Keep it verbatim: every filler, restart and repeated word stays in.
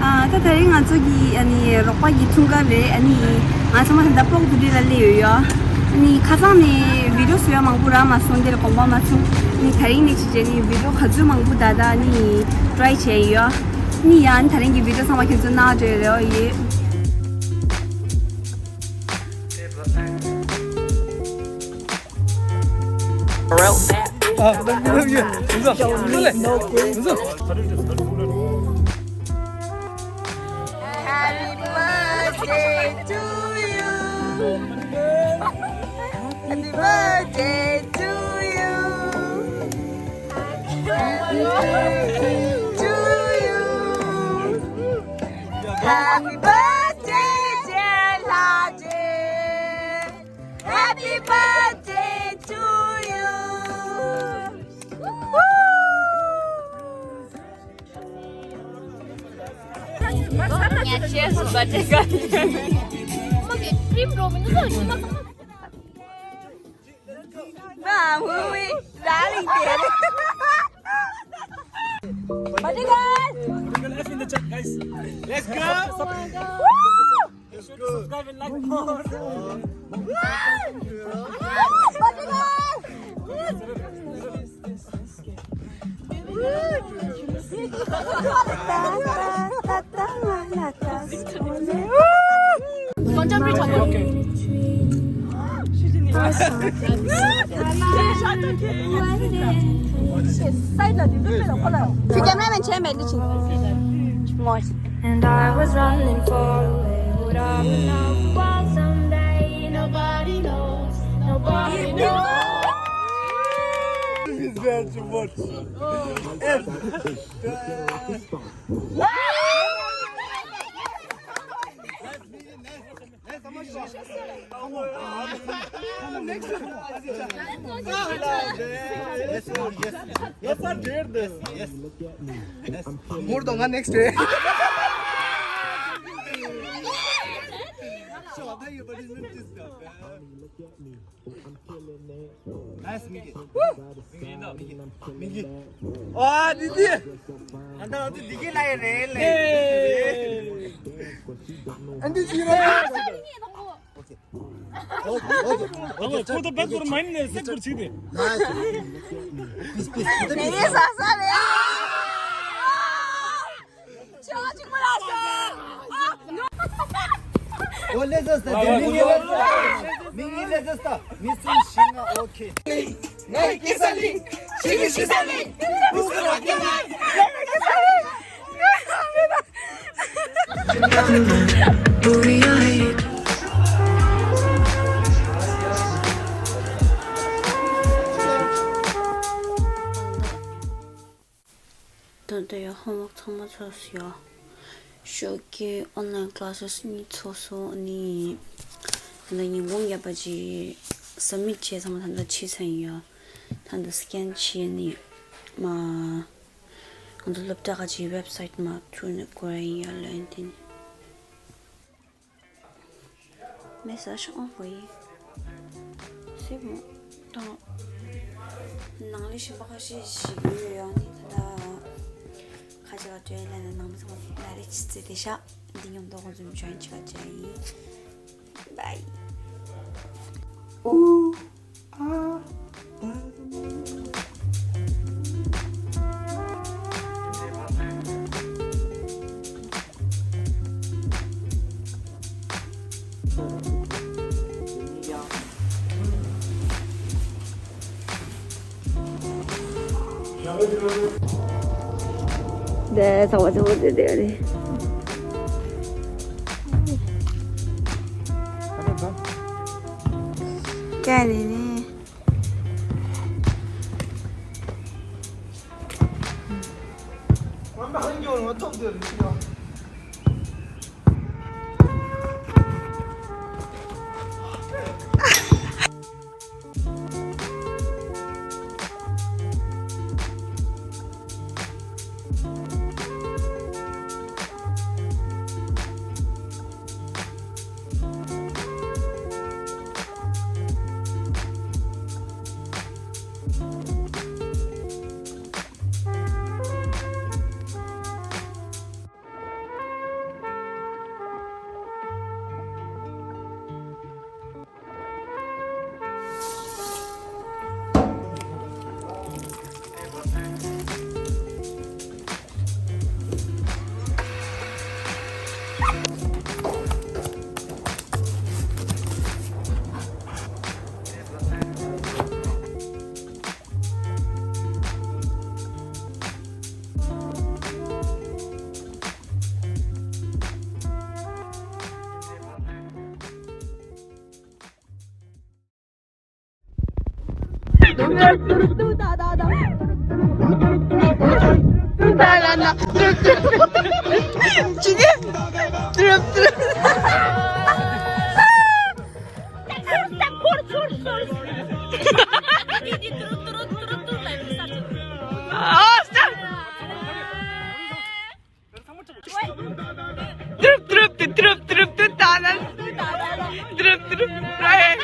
ཨ། ད་དེ་རིང་ང་ཚོ་གི་ཨ་ནི་རོགས་པ་གི་འཁྲུངས་སྐར་རེད། ཨ་ནི་ང་ཚང་མ་ད་ལྟ་སྤོག་ཏུ་རི་ལ་སླེབས་ཡོད་ཡོད། ཨ་ནི་ཁ་སང་ནས་བི་ཌིའོ་བཟོ་ཡ་མང་པོ་རག་མ་སོང་། འདིར་དགོངས་པ་མ་ཚོམས། ཨ་ནི་དེ་རིང་ནས་བྱས་ནས་བི་ཌིའོ་ག་ཚོད་མང་པོ་ད་ལྟ་ཨ་ནི་ཊི་རའི་བྱས་ཡོད། ཨ་ནི་ཡང་དེ་རིང་གི་བི་ཌིའོ་ཚང་མ་ཁྱེད་ཚོ་ནང་འདྲེན་རེ་བ་ཡོད། Happy birthday to you. Happy birthday to you. Happy birthday to you. Happy birthday, dear Lhaje. Happy birthday to you. Woo! Happy birthday, guys. Mom, who we darling did. Birthday, guys. Let's go. Woo! Let's go. Subscribe and like more. Cameraman chair man. And I was running for it. Would I be number one someday? Nobody knows. Nobody knows. This is very too much. Yes, sir, dear, this. Yes. Yes. More than next day. Nice, Miki. Miki. Miki. ཨ། དེ་དེ། ཨ། ད་དེ་དེ་གི་ལ་ཡ་རེད་ལེ། ཨ། འདི་ཅི་རེད། Okay. Okay, okay, okay. ཁོ་ད་བེད་སྐོར་མ་ཡིན་ནས་སེ་སྐོར་ཅིག་དེ། Nice. Peace, peace. མི་རིགས་ས་ས་རེད། ཨོ་ལེ་ཟེར་ས། དེ་མི་ངན་ལ་ཟེར་ས། མི་ངན་ལ་ཟེར་ས། མི་སུ་ཞིག་ན། Okay. ངའི་སྐྱེ་ས་གླིང་། ཁྱེད་ཀྱི་ཤི་ས་གླིང་། སུ་ཟེར་བ་སྐྱེ་ན། ད་ལྟ་ཡང་ཧོམ་ཝོག་ཚང་མ་ཚར་སོང་ཡ། ཞོགས་ཀའི་ཨོན་ལའིན་ཀི་ལ་སེ་སི་གཉིས་ཚར་སོང་། ཨ་ནི་ད་ལྟ་ཉིན་གུང་རྒྱབ་པ་ཅིག་སབ་མིཊ་བྱས་ཚང་མ་ད་ལྟ་ཕྱིན་ཚར་ཡིན་ཡ། ད་ལྟ་སི་ཀེན་བྱས་ནི་མ། ང་ཚོ་སློབ་གྲྭ་ཁག་ཅིག་ཝེབ་སའིཊ་མ་ཐུག་ནས་སྐོར་ཡིན་ཡ་ལན་དེ་ནི། Message envoyé. C'est bon. Donc, ནང་ལས་གཞན་པ་ཁ་ཤས་ཤིག་ཡོད་ཡོད་ནི་ད་ལྟ་ཁ་ཅིག་ལ་སྤྲད་ལ་ནང་མི་ཚང་མ་ལ་རེ་ཅི་ཚེ་དེ་ཤ་འདི་མཉམ་དུ་ཁོང་ཚོ་མི་ཆོན་ཅི་ག་ཅི་ཡིན། Bye. Ooh. ད་ཚང་མ་ཚང་མ་དེ་དེ་རེད། ཀ་ནི་ནི། ཏུ་ཏ་ཏ་ཏ། ཏུ་ཏ་ལ་ན། ཏུ་ཏུ། ཅི་གེ། ཏུ་རུབ་ཏུ་རུབ། ཨོ་སྟག་ཏུ་རུབ་ཏུ་རུབ་ཏུ་ཏུ་རུབ་ཏུ་རུབ་ཏུ་ཏ་ན། ཏུ་རུབ་ཏུ་རུབ་རེད།